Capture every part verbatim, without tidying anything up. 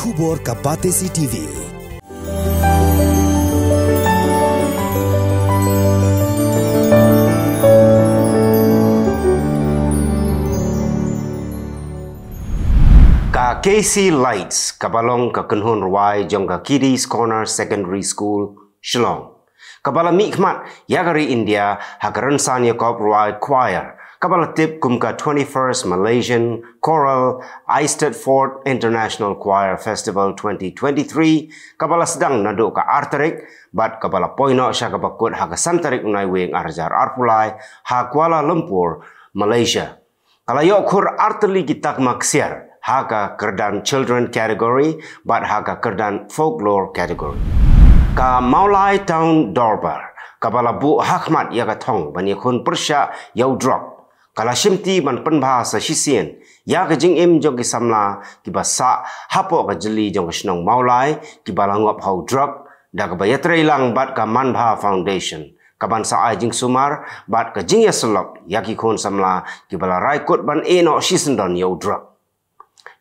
Khubor ka Batesi T V. Ka K C Lights, kaba long ka kynhun rwai jong ka Kiddies Corner Secondary School, Shillong, kaba la mihkhmat ïa ka ri India ha ka rynsan ïakob rwai choir, kaba la tip kum ka twenty-first Malaysian Choral Eisteddfod International Choir Festival twenty twenty-three, kaba la sdang naduh ka ar tarik bad kaba la poi noh sha kaba kut ha ka san tarik u Naiwieng ar hajar arphew lai ha Kuala Lumpur, Malaysia. Ka la ïoh khur artylli ki takma ksiar ha ka kyrdan Children category bad ha ka kyrdan Folklore category. Ka Mawlai Town Dorbar, kaba la buh hakhmat ïa ka thong ban ïakhun pyrshah ïa u drok, ka la shimti ban pynbha sa shisien ïa ka jingim jong ki samla kiba sah hapoh ka jylli jong ka shnong Mawlai kiba la ngop ha u drok, da kaba ïatreilang bad ka Manbha Foundation, kaban sa ai jingsumar bad ka jingïasyllok ïa ki khun samla kiba la rai kut ban ïeh noh shisyndon ïa u drok.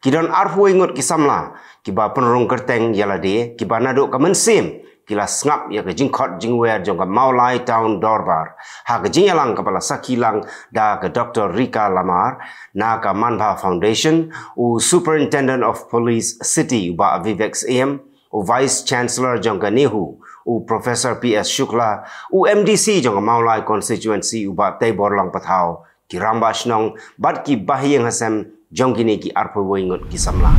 Ki don arphew wei ngut ki samla kiba pynrung kyrteng ïa lade, kiba naduh ka mynsiem ki la sngap ïa ka jingkhot jingwer jong ka Mawlai Town Dorbar ha ka jingïalang kaba la sakhi lang da ka Doctor Rika Lamar na ka Manbha Foundation, u Superintendent of Police City u Bah Vivek Syiem, u Vice Chancellor jong ka NEHU u Professor P S Shukla, u M D C jong ka Mawlai Constituency u Bah Teiborlang Pathaw, ki rangbah shnong bad ki bahaïing hasem jong kine ki arphew wei ngut ki samla.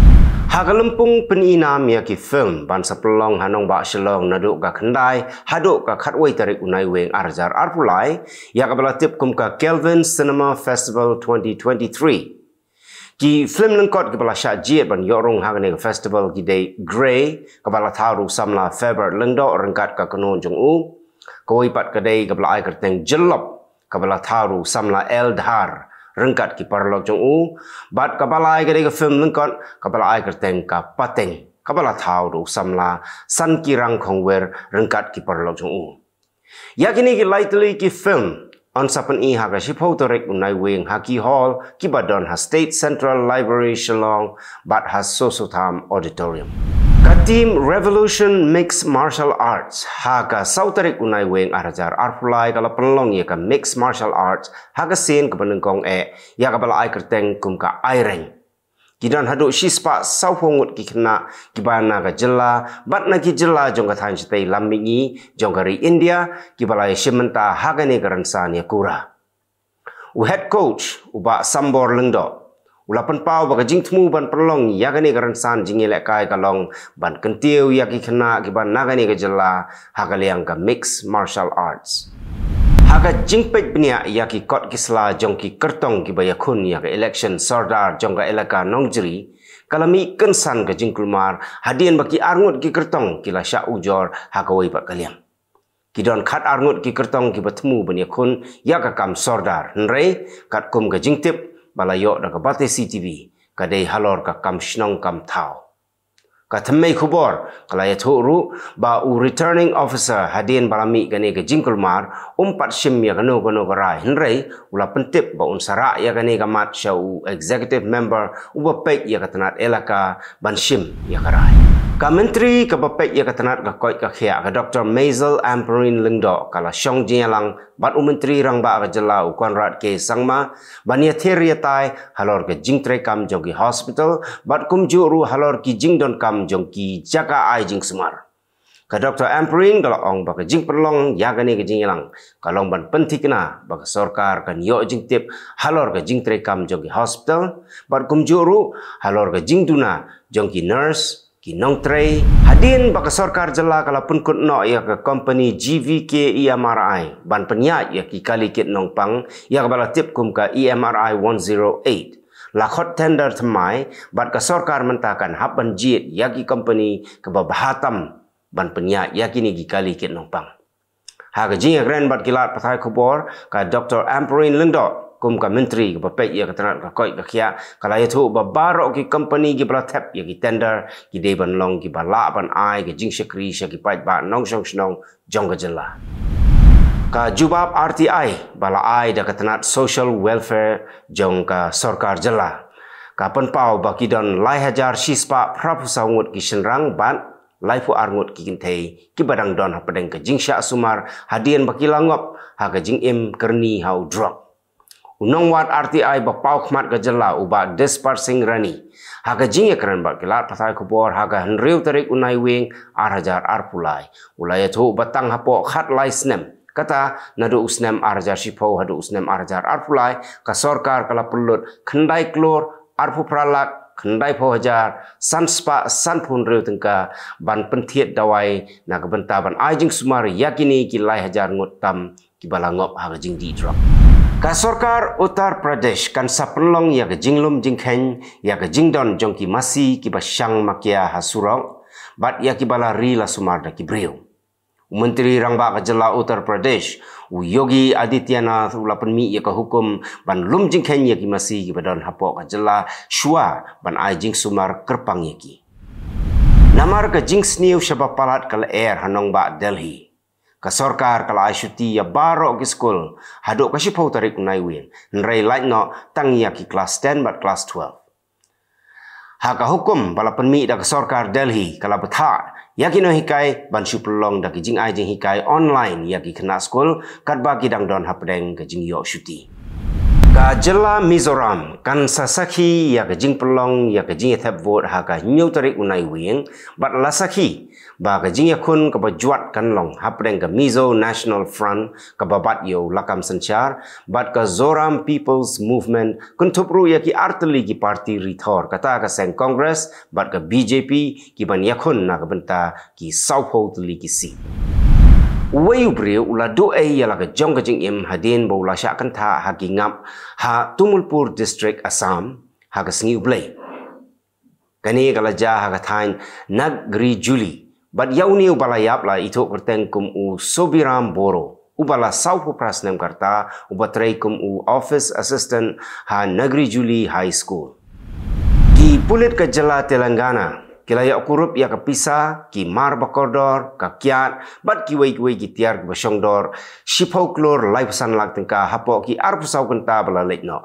Ha ka lympung pyni nam ïa ki film ban sa pynlong ha nongbah Shillong naduh ka khyndai haduh ka khatwei tarik u Naiwieng ar hajar arphew lai, ïa kaba la tip kum ka Kelvin Cinema Festival twenty twenty-three. Ki film lyngkot kiba la shah jied ban ïoh rung ha kane ka festival ki dei Grey, kaba la thaw da u samla Faber Lyngdoh ryngkat ka kynhun jong u. Kawei pat ka dei kaba la ai kyrteng Jyllop, kaba la thaw da u samla L Dhar ryngkat ki paralok jong u. Bad kaba lai ka dei ka film lyngkot kaba la ai kyrteng Ka Pateng, kaba la thaw da u samla Sankirang Khongwer ryngkat ki paralok jong u. Ïa kine ki lai tylli ki film yn sa pyni ha ka shiphew tarik u Naiwieng ha ki hall kiba don ha State Central Library Shillong bad ha Soso Tham Auditorium. Ka team Revolution Mixed Martial Arts ha ka saw tarik u Naiwieng ar hajar arphew lai ka la pynlong ïa ka Mixed Martial Arts ha ka sien kaba nyngkong eh, ïa kaba la ai kyrteng kum ka Aireng. Ki don haduh shispah sawphew ngut ki khynnah kiba na ka jylla bad na ki jylla jong ka thaiñ shatei lam mihngi jong ka ri India, kiba la ïashim bynta ha kane ka rynsan ïakura. U head coach u Bah Sambor Lyngdoh u la pynpaw ba ka jingthmu ban pynlong ïa kane ka rynsan jingïalehkai ka long ban kyntiew ïa ki khynnah kiba na kane ka jylla ha ka liang ka mixed martial arts. Ha ka jingpeit bniah ïa ki kot ki sla jong ki kyrtong kiba ïakhun ïa ka election sordar jong ka elaka Nongjri, ka la mih kynsan ka jingkulmar hadien ba ki arngut ki kyrtong ki la shah ujor ha kawei pat ka liang. Ki don khat arngut ki kyrtong kiba thmu ban ïakhun ïa ka kam sordar, hynrei katkum ka jingtip ba la ïoh da ka Batesi T V, ka dei halor ka kam shnong kam thaw. Ka thymmei khubor ka la ïathuh ruh ba u returning officer, hadien ba la mih kane ka jingkulmar, um pat shim ïa kano kano ka rai, hynrei u la pyntip ba un sa rah ïa kane ka mat sha u executive member uba peit ïa ka tnat elaka ban shim ïa ka rai. Ka Myntri kaba peit ïa ka tnat ka koit ka khiah, ka Doctor Maisel Ampareen Lyngdoh, ka la shong jingïalang bad u Myntri Rangbah ka jylla u Conrad K Sangma ban ïathir ïatai halor ka jingtreikam jong ki hospital bad kumjuh ruh halor ki jingdonkam jong ki jaka ai jingsumar. Ka Doctor Ampareen ka la ong ba ka jingpynlong ïa kane ka jingïalang ka long ban pynthikna ba ka sorkar kan ïoh jingtip halor ka jingtreikam jong ki hospital bad kumjuh ruh halor ka jingduna jong ki nurse, ki nongtrei, hadien ba ka sorkar jylla ka la pynkut noh ïa ka kompani G V K E M R I ban pynïaid ïa ki kali kit nongpang, ïa kaba la tip kum ka E M R I one zero eight. La khot tender thymmai bad ka sorkar mynta kan hap ban jied ïa ki kompani kaba bha tam ban pynïaid ïa kine ki kali kit nongpang. Ha ka jingïakren bad ki lad pathai khubor, ka Doctor Ampareen Lyngdoh kum ka Myntri kaba peit ïa ka tnat ka koit ka khiah ka la ïathuh ba baroh ki kompani kiba la thep ïa ki tender ki dei ban long kiba lah ban ai ka jingshakri sha ki paidbah nongshong shnong jong ka jylla. Ka jubab R T I ba la ai da ka tnat Social Welfare jong ka sorkar jylla, Ka pynpaw ba ki don lai hajar shispah phraphew saw ngut ki shynrang bad laiphew ar ngut ki kynthei kiba dang don hapdeng ka jingshah sumar hadien ba ki la ngop ha ka jingim kyrni ha u drok. U nongwad R T I ba paw khmat ka jylla u Bah Dispar Singh Rani ha ka jingïakren bad ki lad pathai khubor ha ka hynriew tarik u Naiwieng ar hajar arphew lai u la ïathuh ba tang hapoh khatlai snem, kata naduh u snem ar hajar shiphew haduh u snem ar hajar arphew lai, ka sorkar ka la pynlut khyndai klur arphew phra lak khyndaiphew hajar san spah sanphew hynriew tyngka ban pynthied dawai na ka bynta ban ai jingsumar ïa kine ki lai hajar ngut tam kiba la ngop ha ka jingdih drok. Ka sorkar Uttar Pradesh kan sa pynlong ïa ka jinglum jingkheiñ ïa ka jingdon jong ki masi kiba shang makia ha surok bad ïa kiba la ri la sumar da ki briew. U Myntri Rangbah ka jylla Uttar Pradesh, u Yogi Adityanath, u la pynmih ïa ka hukum ban lum jingkheiñ ïa ki masi kiba don hapoh ka jylla shuwa ban ai jingsumar kyrpang ïa ki. Namar ka jingsniew shaba palat ka lyer ha nongbah Delhi, ka sorkar ka la ai shuti ïa baroh ki skul haduh ka shiphew tarik u Naiwieng, hynrei lait noh tang ïa ki klas ten bad klas twelve. Ha ka hukum ba la pynmih da ka sorkar Delhi, ka la bthah ïa ki nonghikai ban shu pynlong da ki jingai jinghikai online ïa ki khynnah skul katba ki dang don hapdeng ka jingïoh shuti. Ka jylla Mizoram kan sa sakhi ïa ka jingpynlong ïa ka jingïathep vote ha ka hynñiew tarik u Naiwieng bad la sakhi ba ka jingïakhun kaba jwat kan long hapdeng ka Mizo National Front kaba bat ïa u lakam synshar bad ka Zoram People's Movement, kynthup ruh ïa ki artylli ki parti rithor, kata ka seng Congress bad ka B J P, kiban ïakhun na ka bynta ki sawphew tylli ki seat. Uwei u briew u la duh ei ïa la ka jong ka jingim hadien ba u la shah kynthah ha ki ngap ha Tumulpur District, Assam, ha ka sngi U Blei. Kane ka la jia ha ka thaiñ Nagrijuli bad ïa une uba la ïap la ithuh kyrteng kum u Sobiram Boro, uba la sawphew phra snem ka rta, uba trei kum u office assistant ha Nagrijuli High School. Ki pulit ka jylla Telangana ki la ïoh kurup ïa ka pisa, ki mar ba kordor, ka kiad bad kiwei kiwei ki tiar kiba shongdor shiphew klur laiphew san lak tyngka hapoh ki arphew saw kynta ba la leit noh.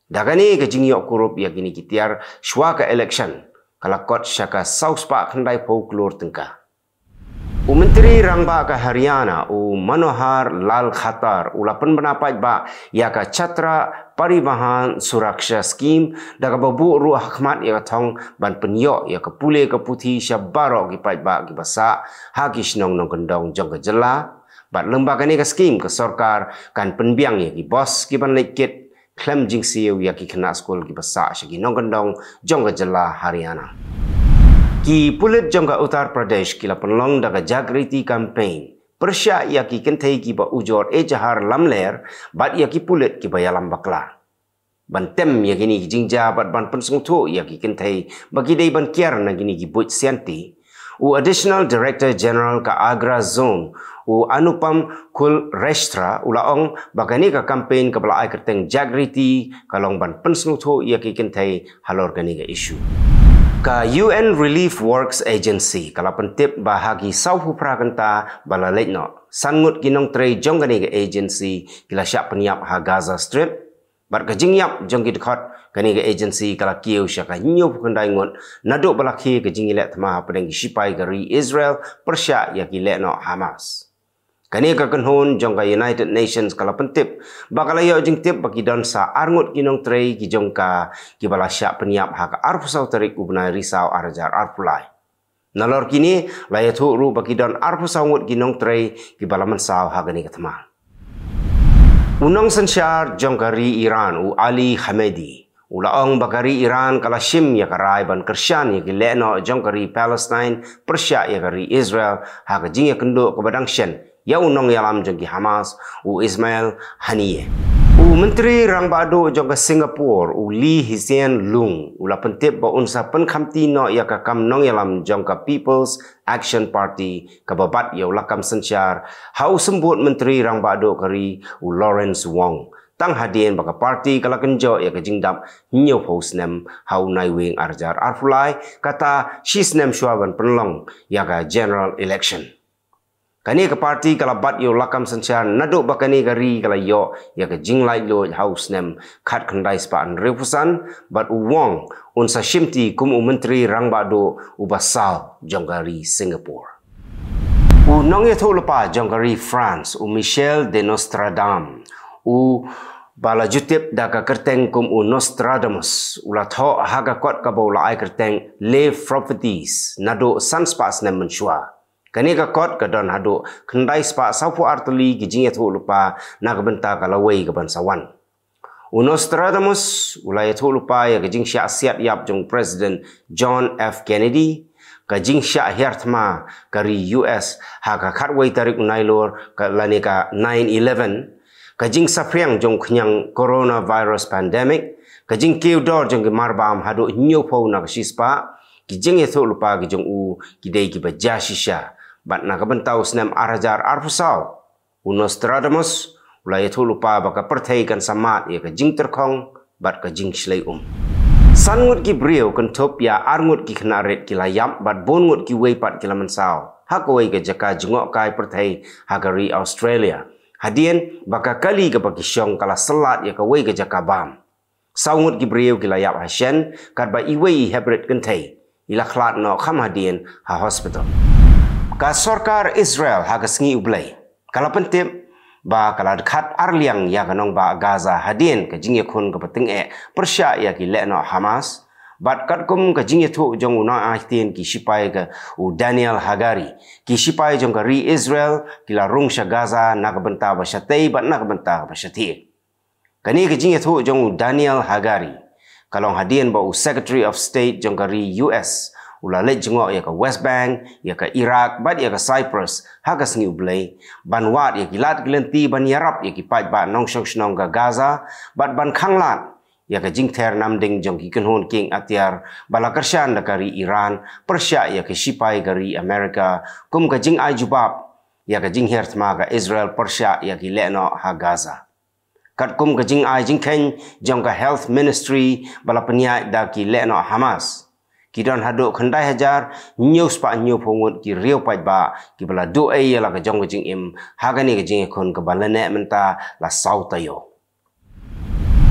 Da kane ka jingïoh kurup ïa kine ki tiar shuwa ka election, ka la kot sha ka saw spah khyndaiphew klur tyngka. U Myntri Rangbah ka Haryana, u Manohar Lal Khattar, u la pynbna paidbah ïa ka Chhatra Parivahan Suraksha Scheme, da kaba buh ruh ha khmat ïa ka thong ban pynïoh ïa ka pule ka puthi sha baroh ki paidbah kiba sah ha ki shnong nongkyndong jong ka jylla. Bad lyngba kane ka skim, ka sorkar kan pynbiang ïa ki bos kiban leit kit khlem jingsiew ïa ki khynnah skul kiba sah sha ki nongkyndong jong ka jylla Haryana. Ki pulit jong ka Uttar Pradesh ki la pynlong da ka Jagriti Campaign pyrshah ïa ki kynthei kiba ujor ejahar lamler bad ïa ki pulit kiba ïalam bakla. Ban tem ïa kine ki jingjia bad ban pynsngewthuh ïa ki kynthei ba ki dei ban kiar na kine ki buit sianti, u Additional Director General ka Agra Zone, u Anupam Kulsreshtha, u la ong ba kane ka campaign kaba la ai kyrteng Jagriti ka long ban pynsngewthuh ïa ki kynthei halor kane ka issue. Ka U N Relief Works Agency ka la pyntip ba ha ki sawphew phra kynta ba la leit noh, san ngut ki nongtrei jong kane ka agency ki la shah pynïap ha Gaza Strip. Bad ka jingïap jong ki dkhot kane ka agency ka la kiew sha ka hynñiewphew khyndai ngut naduh ba la khie ka jingïaleh thma hapdeng ki shipai ka ri Israel pyrshah ïa ki lehnoh Hamas. Kane ka kynhun jong ka United Nations ka la pyntip ba ka la ïoh jingtip ba ki don sa ar ngut ki nongtrei ki jong ka kiba la shah pynïap ha ka arphew saw tarik u bnai Risaw ar hajar arphew lai. Nalor kine, la ïathuh ruh ba ki don arphew saw ngut ki nongtrei kiba la mynsaw ha kane ka thma. U nongsynshar jong ka ri Iran, u Ali Khamedi, u la ong ba ka ri Iran ka la shim ïa ka rai ban kyrshan ïa ki lehnoh jong ka ri Palestine pyrshah ïa ka ri Israel ha ka jingïakynduh kaba dang shen ïa u nongïalam jong ki Hamas, u Ismail Haniyeh. U Myntri Rangbah Duh jong ka Singapore, u Lee Hsien Loong, u la pyntip ba un sa pynkhamti noh ïa ka kam nongïalam jong ka People's Action Party kaba bat ïa u lakam synshar ha u symbud Myntri Rangbah Duh ka ri, u Lawrence Wong, tang hadien ba ka party ka la kynjoh ïa ka jingdap hynñiewphew snem ha u Naiwieng ar hajar arphew lai, kata shi snem shuwa ban pynlong ïa ka general election. Kane ka party ka la bat ïa u lakam synshar naduh ba kane ka ri ka la ïoh ïa ka jinglaitluid ha u snem khatkhyndai spah hynriewphew san, bad u Wong un sa shimti kum u Myntri Rangbah Duh uba saw jong ka ri Singapore. U nongïathuhlypa jong ka ri France, u Michel de Nostradamus, u ba la ju tip da ka kyrteng kum u Nostradamus, u la thoh ha ka kot kaba u la ai kyrteng Les Prophéties naduh san spah snem mynshuwa. Kane ka kot ka don haduh khyndai spah sawphew ar tylli ki jingïathuhlypa na ka bynta ka lawei kaban sa wan. U Nostradamus u la ïathuhlypa ïa ka jingshah siat ïap jong President John F Kennedy, ka jingshah hiar thma ka ri U S ha ka khatwei tarik u Nailur ka lane ka nine eleven, ka jingsaphriang jong khñiang coronavirus pandemic, ka jingkiew dor jong ki marbam haduh hynñiewphew na ka shispah, ki jingïathuhlypa ki jong u ki dei kiba jia shisha. Bad na ka bynta u snem ar hajar arphew saw, u Nostradamus u la ïathuhlypa ba ka pyrthei kan sa mad ïa ka jingtyrkhong bad ka jingshlei um. San ngut ki briew kynthup ïa ar ngut ki khynnah rit ki la ïap bad bun ngut kiwei pat ki la mynsaw ha kawei ka jaka jngohkai pyrthei ha ka ri Australia, hadien ba ka kali kaba ki shong ka la syllat ïa kawei ka jaka bam. Saw ngut ki briew ki la ïap ha shen, katba iwei i heprit kynthei i la khlad noh kham hadien ha hospital. Ka sorkar Israel ha ka sngi U Blei ka la pyntip ba ka la dkhat arliang ïa ka nongbah Gaza hadien ka jingïakhun kaba tyngeh pyrshah ïa ki lehnoh Hamas. Bad katkum ka jingïathuh jong u nongaiktien ki shipai ka u Daniel Hagari, ki shipai jong ka ri Israel ki la rung sha Gaza na ka bynta ba shatei bad na ka bynta ba shathie. Kane ka jingïathuh jong u Daniel Hagari ka long hadien ba u Secretary of State jong ka ri U S u la leit jngoh ïa ka West Bank, ïa ka Iraq bad ïa ka Cyprus ha ka sngi U Blei, ban wad ïa ki lad ki lynti ban ïarap ïa ki paidbah nongshong shnong ka Gaza, bad ban khanglad ïa ka jingther namding jong ki kynhun kieng atiar ba la kyrshan da ka ri Iran pyrshah ïa ka shipai ka ri Amerika, kum ka jingai jubab ïa ka jinghiar thma ka Israel pyrshah ïa ki lehnoh ha Gaza. Katkum ka jingai jingkheiñ jong ka Health Ministry ba la pynïaid da ki lehnoh Hamas, ki don haduh khyndai hajar hynñiew spah hynñiewphew ngut ki riew paidbah kiba la duh ei ïa la ka jong ka jingim ha kane ka jingïakhun kaba lyneh mynta la saw taïew.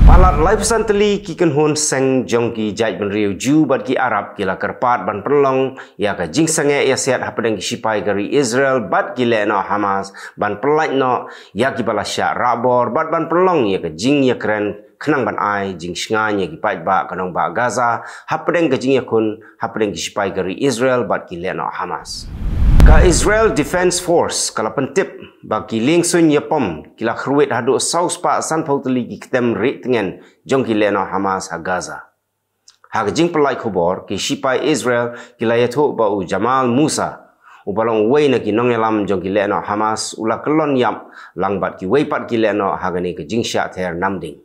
Palat laiphew san tylli ki kynhun seng jong ki jaitbynriew Jiw bad ki Arab ki la kyrpad ban pynlong ïa ka jingsangeh ïasiat hapdeng ki shipai ka ri Israel bad ki lehnoh Hamas, ban pynlait noh ïa kiba la shah rahbor bad ban pynlong ïa ka jingïakren khnang ban ai jingshngaiñ ïa ki paidbah ka nongbah Gaza hapdeng ka jingïakhun hapdeng ki shipai ka ri Israel bad ki lehnoh Hamas. Ka Israel Defense Force ka la pyntip ba ki liengsuiñ ïapom ki la kyrwit haduh saw spah sanphew tylli ki ktem rieh tngen jong ki lehnoh Hamas ha Gaza. Ha ka jingpynlait khubor, ki shipai Israel ki la ïathuh ba u Jamal Musa, uba long uwei na ki nongïalam jong ki lehnoh Hamas, u la kyllon ïap lang bad kiwei pat ki lehnoh ha kane ka jingshah ther namding.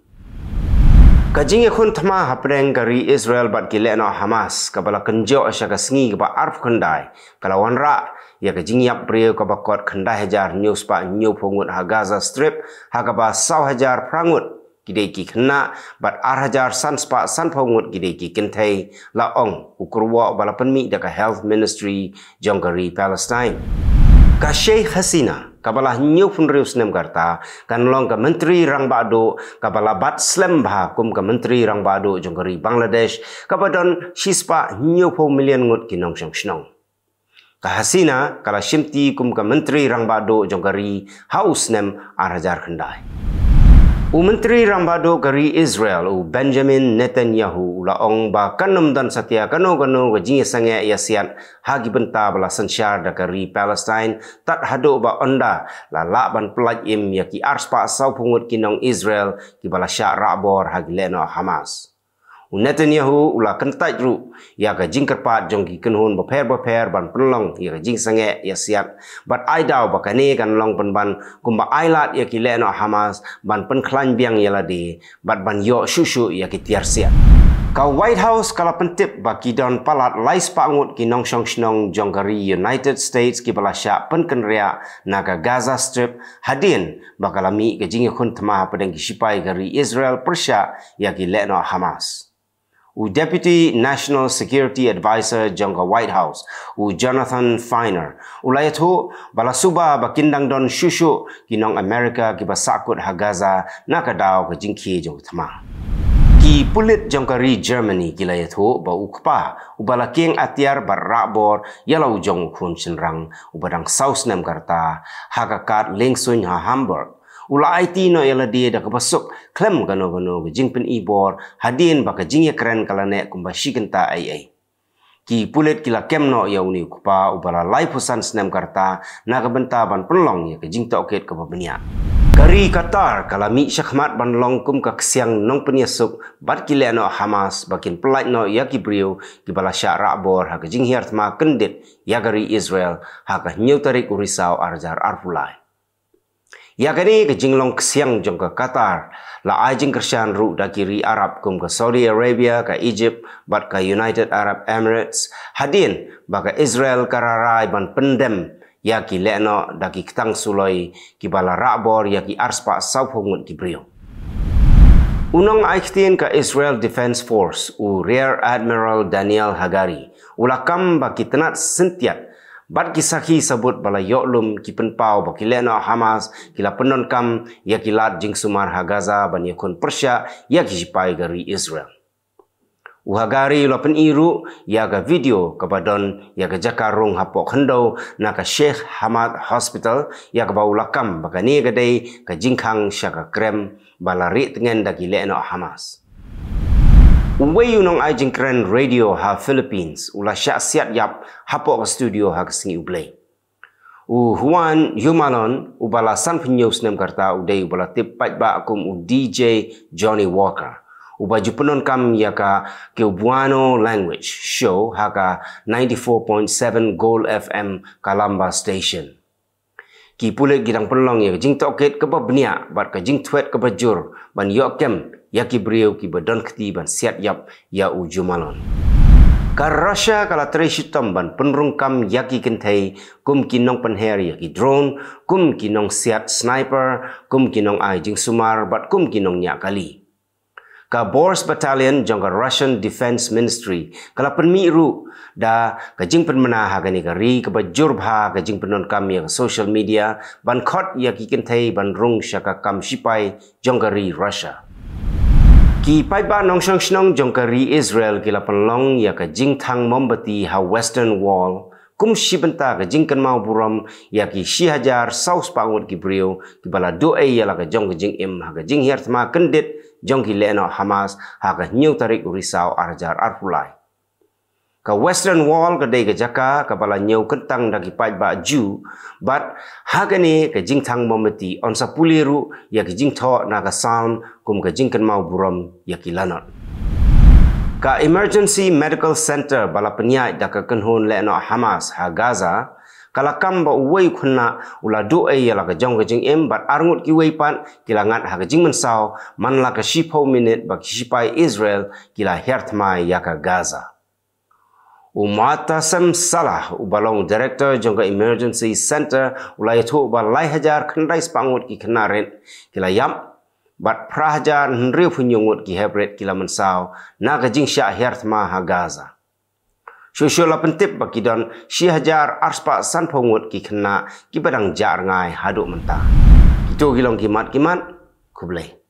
Ka jingïakhun thma hapdeng ka ri Israel bad ki lehnoh Hamas kaba la kynjoh sha ka sngi kaba arphew khyndai ka la wanrah ïa ka jingïap briew kaba kot khyndai hajar hynñiew spah hynñiewphew ngut ha Gaza Strip, ha kaba saw hajar phra ngut ki dei ki khynnah bad ar hajar san spah sanphew ngut ki dei ki kynthei, la ong u kyrwoh ba la pynmih da ka Health Ministry jong ka ri Palestine. Ka Sheikh Hasina, kaba la hynñiewphew hynriew snem ka rta, kan long ka Myntri Rangbah Duh kaba la bat slem bha kum ka Myntri Rangbah Duh jong ka ri Bangladesh, kaba don shispah hynñiewphew million ngut ki nongshong shnong. Ka Hasina ka la shimti kum ka Myntri Rangbah Duh jong ka ri ha u snem ar hajar khyndai. U Myntri Rangbah Duh ka ri Israel, u Benjamin Netanyahu, u la ong ba kan ym don satia kano kano ka jingïasangeh ïasiat ha ki bynta ba la synshar da ka ri Palestine, tad haduh ba ynda la lah ban pyllait im ïa ki ar spah sawphew ngut ki nong Israel kiba la shah rahbor ha ki lehnoh Hamas. U Netanyahu u la kyntait ruh ïa ka jingkyrpad jong ki kynhun bapher bapher ban pynlong ïa ka jingsangeh ïasiat, bad ai daw ba kane kan long pynban kumba ai lad ïa ki lehnoh Hamas ban pynkhlaiñ biang ïa lade bad ban ïoh shuh shuh ïa ki tiar siat. Ka White House ka la pyntip ba ki don palat lai spah ngut ki nongshong shnong jong ka ri United States kiba la shah pynkynriah na ka Gaza Strip, hadien ba ka la mih ka jingïakhun thma hapdeng ki shipai ka ri Israel pyrshah ïa ki lehnoh Hamas. U Deputy National Security Advisor jong ka White House, u Jonathan Finer, u la ïathuh ba la suba ba kin dang don shuh shuh ki nong America kiba sahkut ha Gaza na ka daw ka jingkhie jong ka thma. Ki pulit jong ka ri Germany ki la ïathuh ba u kpa uba la kieng atiar bad rah bor ïa la u jong u khun shynrang uba dang saw snem ka rta ha ka kad liengsuiñ ha Hamburg, u la aiti noh ïa lade da kaba suk khlem kano kano ka jingpyni bor hadien ba ka jingïakren ka la neh kumba shi kynta ei ei. Ki pulit ki la kem noh ïa une u kpa uba la laiphew san snem ka rta na ka bynta ban pynlong ïa ka jingtohkit kaba bniah. Ka ri Qatar ka la mih shakhmat ban long kum ka ksiang nongpynïasuk bad ki lehnoh Hamas ba kin pyllait noh ïa ki briew kiba la shah rah bor ha ka jinghiar thma kyndit ïa ka ri Israel ha ka hynñiew tarik u Risaw ar hajar arphew lai. Ïa kane ka jinglong ksiang jong ka Qatar la ai jingkyrshan ruh da ki ri Arab kum ka Saudi Arabia, ka Egypt bad ka United Arab Emirates, hadien ba ka Israel ka rarai ban pyndem ïa ki lehnoh da ki ktang suloi kiba la rah bor ïa ki arspah sawphew ngut ki briew. U nongai ktien ka Israel Defense Force, u Rear Admiral Daniel Hagari, u la kam ba ki tnat syntiat bad ki sakhi sabut ba la ïoh lum ki pynpaw ba ki lehnoh Hamas ki la pyndonkam ïa ki lad jingsumar ha Gaza ban ïakhun pyrshah ïa ki shipai ka ri Israel. U Hagari u la pyni ruh ïa ka video kaba don ïa ka jaka rung hapoh khyndew na ka Sheikh Hamad Hospital, ïa kaba u la kam ba kane ka dei ka jingkhang sha ka krem ba la rieh tngen da ki lehnoh Hamas. Uwei u nongai jingkren radio ha Philippines u la shah siat ïap hapoh ka studio ha ka sngi U Blei. U Juan Yumalon, uba la sanphew hynñiew snem ka rta, u dei uba la tip paidbah kum u D J Johnny Walker, uba ju pyndonkam ïa ka Cebuano language show ha ka ninety-four point seven Gold F M Calamba Station. Ki pulit ki dang pynlong ïa ka jingtohkit kaba bniah bad ka jingthwet kaba jur ban ïoh kem ïa ki briew kiba don kti ban siat ïap ïa u Yumalon. Ka Russia ka la trei shitom ban pynrung kam ïa ki kynthei kum ki nongpynher ïa ki drone, kum ki nongsiat sniper, kum ki nongai jingsumar bad kum ki nongñiah kali. Ka Boers Battalion jong ka Russian Defense Ministry ka la pynmih ruh da ka jingpynbna ha kane ka ri kaba jur bha ka jingpyndonkam ïa ka social media ban khot ïa ki kynthei ban rung sha ka kam shipai jong ka ri Russia. Ki paidbah nongshong shnong jong ka ri Israel ki la pynlong ïa ka jingthang mombati ha Western Wall kum shi bynta ka jingkynmaw burom ïa ki shi hajar saw spah ngut ki briew kiba la duh ei ïa la ka jong ka jingim ha ka jinghiar thma kyndit jong ki lehnoh Hamas ha ka hynñiew tarik u Risaw ar hajar arphew lai. Ka Western Wall ka dei ka jaka kaba la ñiew kyntang da ki paidbah Jew, bad ha kane ka jingthang mombati yn sa pule ruh ïa ki jingthoh na ka Psalm kum ka jingkynmaw burom ïa ki lanot. Ka Emergency Medical Center ba la pynïaid da ka kynhun lehnoh Hamas ha Gaza ka la kam ba uwei u khynnah u la duh ei ïa la ka jong ka jingim bad arngut kiwei pat ki la ngat ha ka jingmynsaw man la ka shiphew minit ba ki shipai Israel ki la hiar thma ïa ka Gaza. U Mu'tassem Salah, uba long director jong ka Emergency Center, u la ïathuh ba lai hajar khyndai spah ngut ki khynnah rit ki la ïap bad phra hajar hynriewphew hynñiew ngut ki hep rit ki la mynsaw na ka jingshah hiar thma ha Gaza. Shuh shuh la pyntip ba ki don shi hajar arspah sanphew ngut ki khynnah kiba dang jah rngai haduh mynta. Kito ki long ki mat ki mat. Khublei.